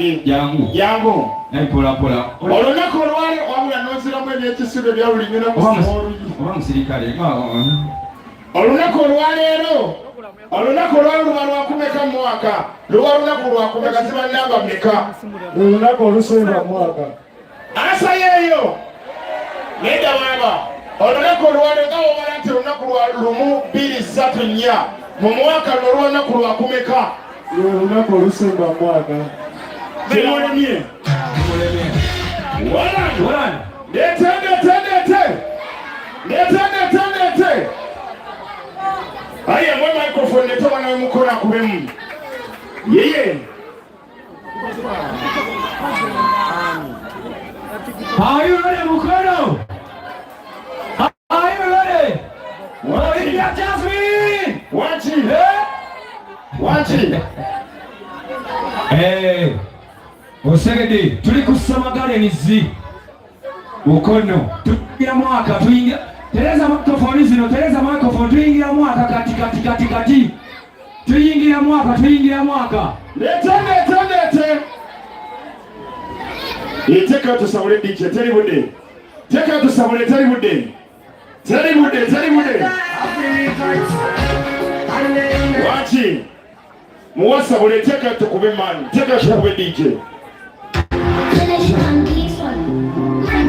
Wange. Jangu. Jangu. Naye mpola mpola. Olunaku olwali wabula n'oziramu ebyekisiru ebya buli nyina oba musirikale. Olunaku olwaleero, olunaku olwali luba lwakumeka mu mwaka, luba lunaku lwakumeka, ziba namba mmeka? Olunaku olusemba mwaka. Ansa yeeyo. Nedda baaba. Olunaku olwaleero nga wobala nti olunaku lwa 1, 2, 3, 4 mu mwaka, luno luba lunaku lwakumeka? Olunaku olusemba mwaka. Kimulemye. Wala. Ndete, ndete, ndete. Ndete, ndete, ndete. Aye, mwe microphone ndete mwana w'emukono akubemu. Yeye. Are you ready, Mukono? Are you ready? Olivia Jasmine! Wachi. Eh? Wachi. Eh. Osegede, tuli ku Summer Gardens. Mukono, tuyingira mwaka, tuyingira. Tereza microphone zino, tereza microphone, tuyingira mwaka kati kati kati kati. Tuyingira mwaka, tuyingira mwaka. Ndete, ndete, ndete. Iteka tusabule DJ, teri budde. Teka tusabule, teri budde. Teri budde, teri budde. Wachi. Muwasabule, teka tukube man. Teka tukube DJ.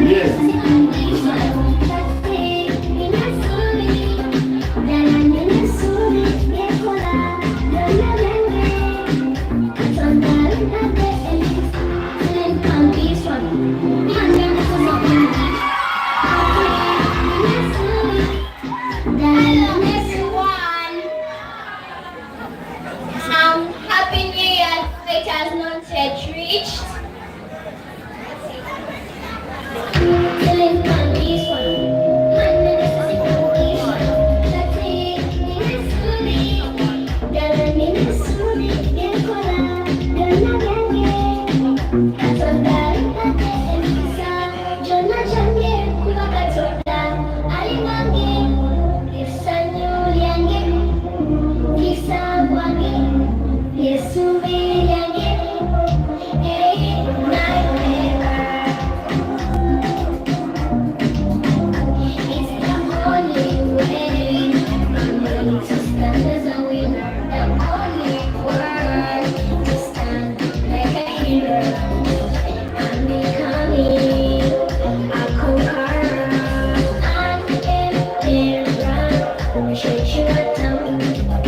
Yes. Everyone. Happy New Year. It has not yet reached. Yesu. It's the only way for me to stand as a winner. The only way to stand like a hero. I'm becoming a conqueror. An emperor.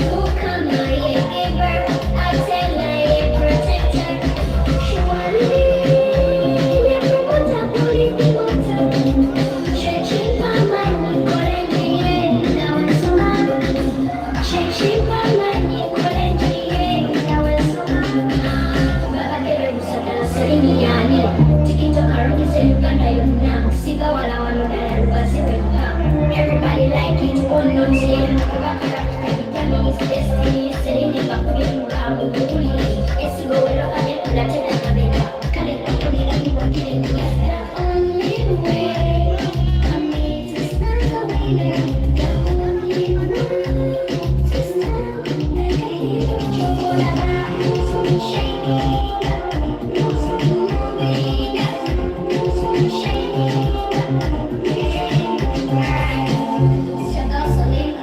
Mukama ye giver, ate nga ye protector. Surely, promoter, promoter. Kyekimpa amaanyi nkole njiye nga wensoma. Kyekimpa amaanyi nkole njiye nga wensoma. Babadde bebuuza Celine y'ani. TikTok arongeze Uganda yonna. Siga wala wano ddala Lugazi wekka. Everybody like it or not. Kuba character determines destiny. Celine bakubye mulambo guwulire. Esigo weroka nekula tena mabega. Kale mpulira biwagire. The only way for me to stand a winner. The only way to stand like a hero. Ky'olaba shining, moving, shining. It's your girl Celine.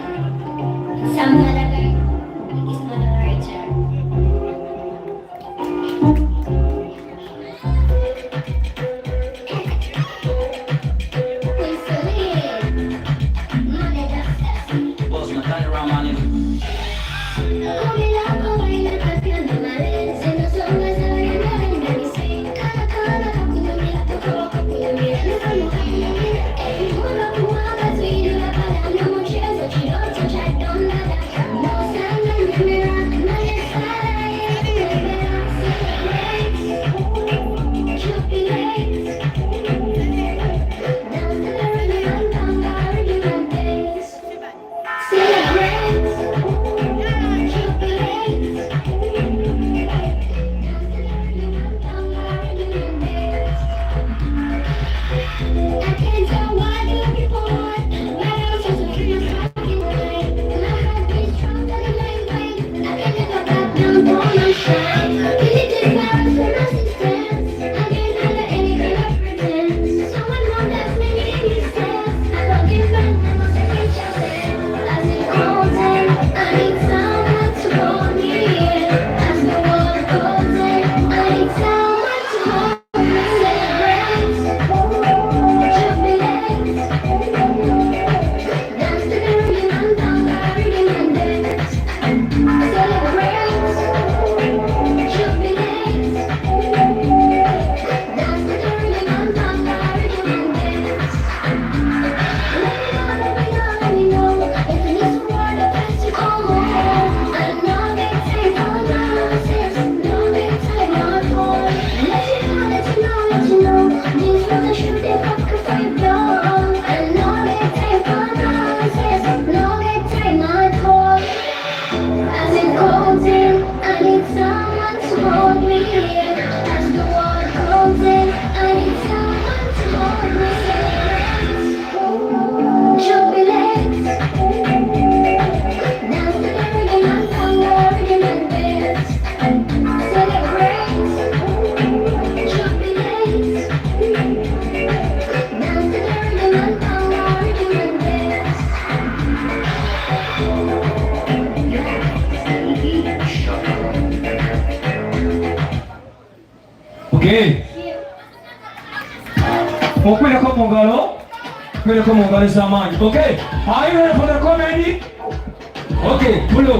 Okay, mukubireko mu ngalo, mukubireko mu ngalo ez'amaanyi. Okay, are you ready for the comedy? Okay, pulo.